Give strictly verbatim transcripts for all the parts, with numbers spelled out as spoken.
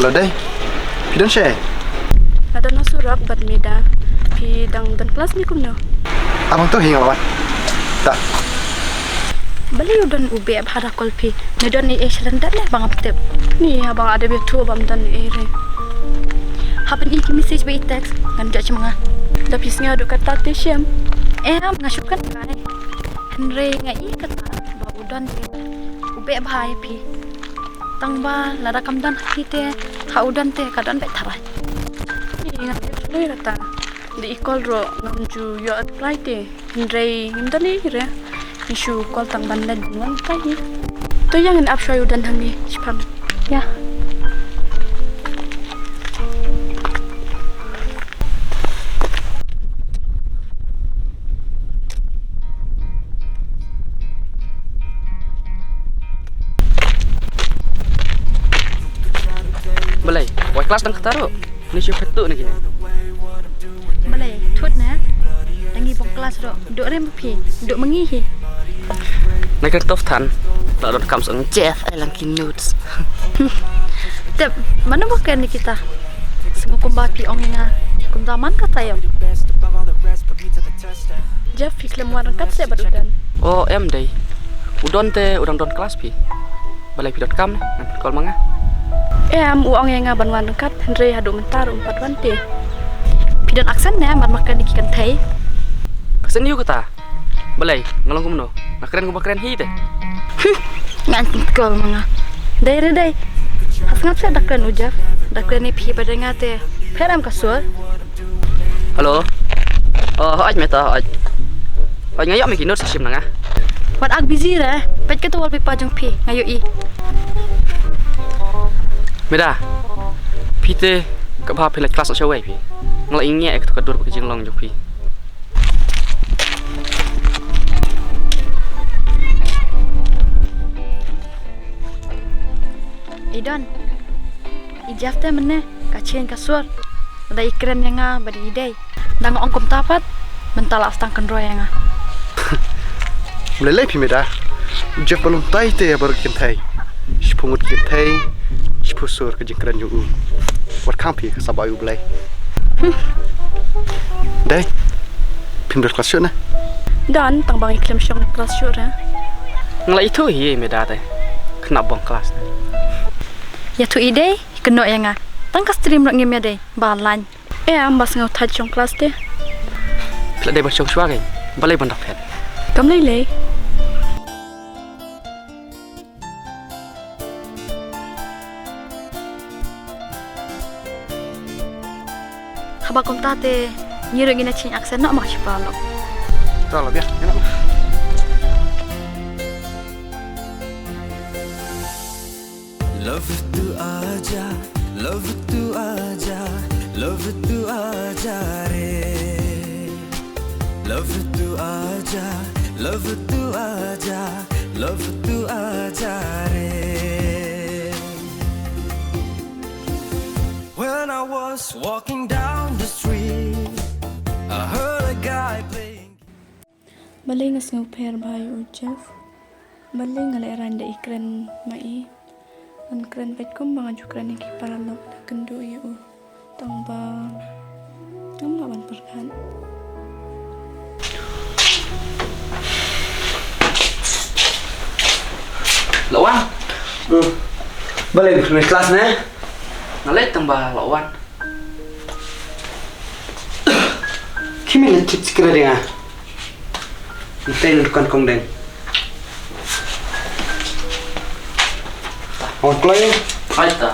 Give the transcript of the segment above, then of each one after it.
Dei, phi don shaei? Nga don ha surok bad Meda. Phi dang don klas ne kumno? Abang to hi nga la wan. Ta. Balei u Don u beh bha da kol phi? Ne don ei ei sha lyndet ne ba ngam tip? Ni haba nga dep ïathuh ba ym don ei ei re. Haba phin i ki message bad i text ngan ïoh sha ma nga. Da phi sngew haduh katta te shem? Em, nga shu kynmaw. Hynrei nga i kata ba u Don te u beh bha ïa phi. Tang ba lada kam don ha phi te ha u Don te ka don beit tharai. Ni nga tip lui kata. Da i kol ruh ngam ju ïoh reply te. Hynrei ngim don ei ei re. Ngi shu kol tang ban leit ban wan tai hi. To ïa ngin ap shuwa ïa u Don hangne shipang. Ïa. Balei, wai klas dang kata ruh? Ni shu phet tu na kine. Balei, thut ne? Dang i bong klas ruh. Duk rem phi, duk ma ngi hi. Na ka tof than. La don kam song Jeff ai lang ki notes. Tep, mano ba ken ni kita? Sngew kumba phi ong ïa nga. Kumta man kata ïa. Jeff, phi khlem wan ryngkat se bad u Don? O em dei. U Don te u dang don klas phi. Balei phi donkam ne? Ngan phin call ma nga. Em, u ong ïa nga ban wan ryngkat, hynrei haduh mynta ruh um pat wan te. Phi don accent ne, mar ma kane ki kynthei. Accent ïa u kata. Balei, nga long kumno? Nga kren kumba kren hi te. Ngan phin call ma nga. Dei re dei. Ha sngap seh da kren u Jeff. Da kren ïa phi bad ïa nga te. Pher em ka sur. Hello. Oh, hooid Meda, hooid. Hooid nga ïoh ma ki notes shim na nga. Wat ak busy re. Peit kato wallpaper jong phi, nga ïohi. Meda. Phi te kaba phi leit klas shawei phi. Nga la ïngeh ïa kato ka dur bad ka jinglong jong phi. I Don. I Jeff te mynne ka change ka sur. Da i kren ïa nga bad i dei. Da nga ong kumta pat mynta la sdang kynroi ïa nga. Ym lei lei phi Meda. U Jeff ba long tai te ïa baroh ki kynthei. Shiphew ngut ki kynthei, shiphew sur ka jingkren jong u. Wat khang phi, ka saba ïa U Blei. Dei. Phim don klas shuh ne? Don, tang ba ngi khlem shong klas shuh re. Nga la ithuh hi Meda te. Khnang bong klas. Ïathuh i dei, kynnoh ïa nga. Tang ka stream ruh ngim ïadei ba lain. Em, ba sngew thait shong klas te. Phi la dei ban shong shuwa kein. Balei ban da phet? Kam lei lei. Haba kumta te ngi ruh ngin ïa change accent noh ma shi paralok. To la biang, ïa noh. Love tu aja, love tu aja, love tu aja re. Love tu aja, love tu aja, love tu aja re. When I was walking down the street, I heard a guy playing. Balei nga sngewpher bha ïa u Jeff? Balei nga lehrain da i kren ma i? Ngan kren beit kumba nga ju kren ïa ki paralok da kynduh ïa u. Tang ba ngam lah ban pyrkhat. La wan. Hmm. Balei phi leit klas ne? Nga leit tang ba la wan. Khie mih leit check security nga. Ngi tei na dukan kong deng. Wan kloi. Hai ta.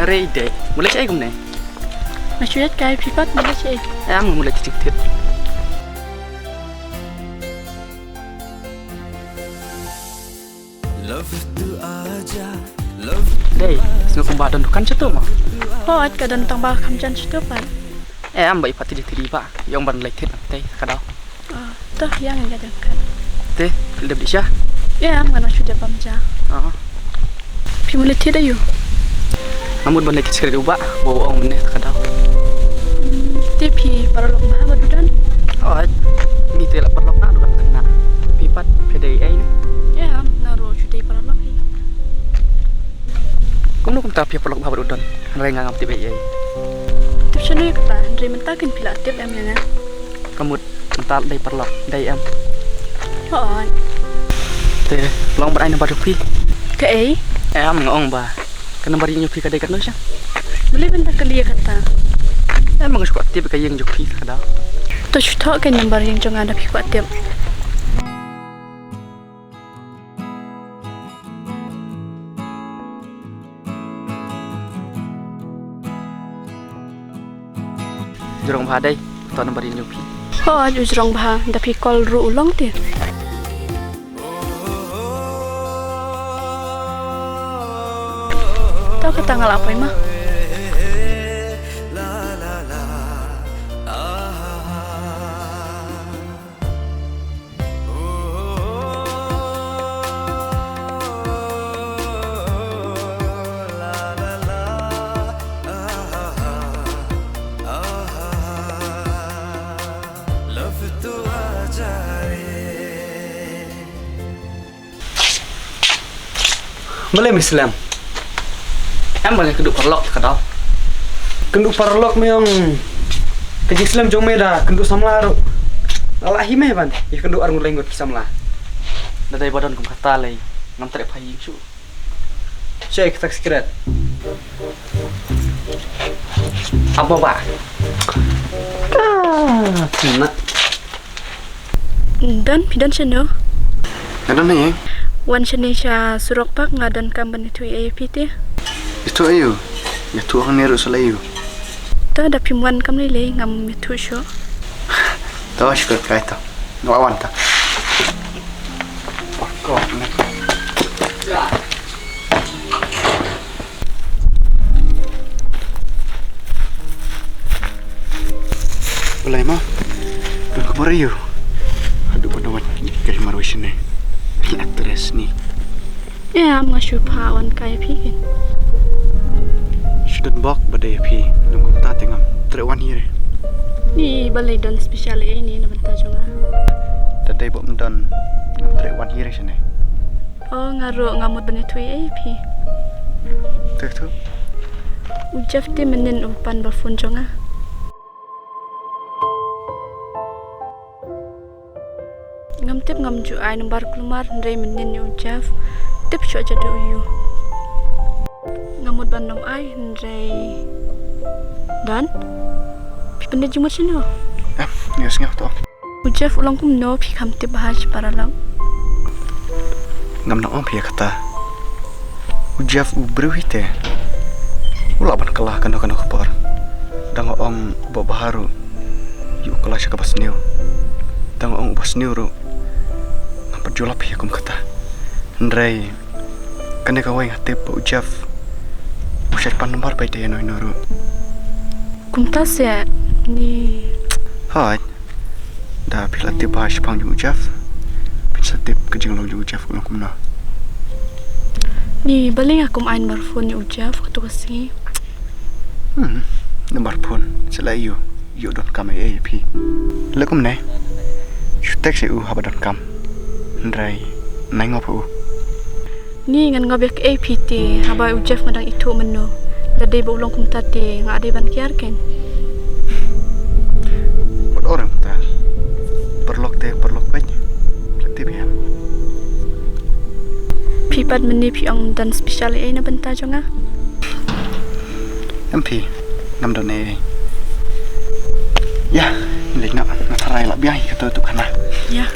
Are i dei, mut leit shaei kumne? Nga shu ïaid kai, phi pat mut leit shaei? Em, nga mut leit tieng thied. Love tu aja, love. Dei, sngew kumba don dukan shato mo? Hooid, ka don tang ba kham jan shato pat. Em, ba i pat tieng thied i ba, ïa ong ban leit thied nangtei, ka daw. Ah, to ïa ngan ïa jang kat. Te, dep dih sha. Em, nga nang shu dep bam ja. Ah. Phi mut leit thied aïu? Nga mut ban leit thied sigaret u bah, ba u ong mynne ka daw. Hmm, te phi paralok bha bad u Don? Hooid. Ngi te la paralok na, u Don kane. Phi pat phi dei ei ne? Em, nga ruh shu dei paralok hi. Kumno kumta phi paralok bha bad u Don? Hynrei nga ngam tip ei ei. Tip shano ïa kata, hynrei mynta kein phi la tip em ïa nga. Ka mut mynta dei paralok, dei em? Hooid. Te long ban ai number jong phi? Kaei? Em, nga ong ba ka number ïing jong phi ka dei katno sha? Balei ban da kylli ïa kata? Em, nga shu kwah tip ka ïing jong phi ka daw. To shu thoh ka number ïing jong nga da phi kwah tip. Jrong bha dei, to number ïing jong phi. Hooid, u jrong bha, da phi call ruh u long te. To kata nga la poi ma. Balei me slem? Em, balei kynduh paralok ka daw? Kynduh paralok me ong ka jingslem jong me da kynduh samla ruh. Nga lah hi me ban ïa kynduh ar ngut lai ngut ki samla. Da dei ba don kum kata lei ngam treh phai ïing shuh. Sha ïa kata ka sikret. Aba ba. Ah, na. Don, phi don shano? Nga don hangne. Wan shane sha surok bak, nga don kam ban ïathuh ïa phi te. Ïathuh aïu? Ïathuh hangne ruh sa la ïoh. To da phim wan kam lei lei ngam ïathuh shuh. To shu kyrkai to. Nga wan to. Balei ma? Don khubor aïu? Haduh ba don wan ka marwei shane. Ki actress ni. Em, nga shu phah wan kai ïa phi kein. Shu don bok ba dei ïa phi, lym kumta te ngam treh wan hi re. Ni balei don special ei ni na bynta jong nga? Da dei ba ym don ngam treh wan hi re shane. Oh, nga ruh nga mut ban ïathuh ei ei phi. Te to. U Jeff te mynnin u pan ba phone jong nga. Ngam tip, ngam ju ai number kulmar, hynrei mynnin u Jeff tip shuh jadu ïa u. Nga mut ban ym ai hynrei. Don? Phi pynleit jingmut shano? Em, nga sngew to. U Jeff u long kumno phi kham tip bha shi paralok? Ngam nang ong phi ïa kata. U Jeff u briew hi te. U lah ban kylla kano kano ka por. Da nga ong u ba bha ruh, ïa u kylla sha kaba sniew. Da nga ong u ba sniew ruh, ngam pat ju lap ïa kum kata. Hynrei kane kawei nga tip ba u Jeff u shait pan number ba ïadei ïano ïano ruh. Kumta se ni. Hooid. Da phi la tip bha shaphang jong u Jeff, phin sa tip ka jinglong jong u Jeff ka long kumno. Ni balei nga kum ai number phone ïa u Jeff kato ka sngi. Hmm, number phone sa la ïoh, ïoh donkam ei ei ïa phi. Leh kumne, shu text ïa u haba donkam. Hynrei nai ngop ha u. Ni ngan ngop ïa kaei phi te, haba u Jeff nga dang ithuh mynno. Da dei ba u long kumta te nga dei ban kiar kein. Wat ong kumta. Paralok te paralok peit. Phi pat mynne phi ong don special ei ei na bynta jong nga. Em phi, ngam don ei ei. Ïa, leit noh, nga tharai la biang hi kato tu khana. Ïa.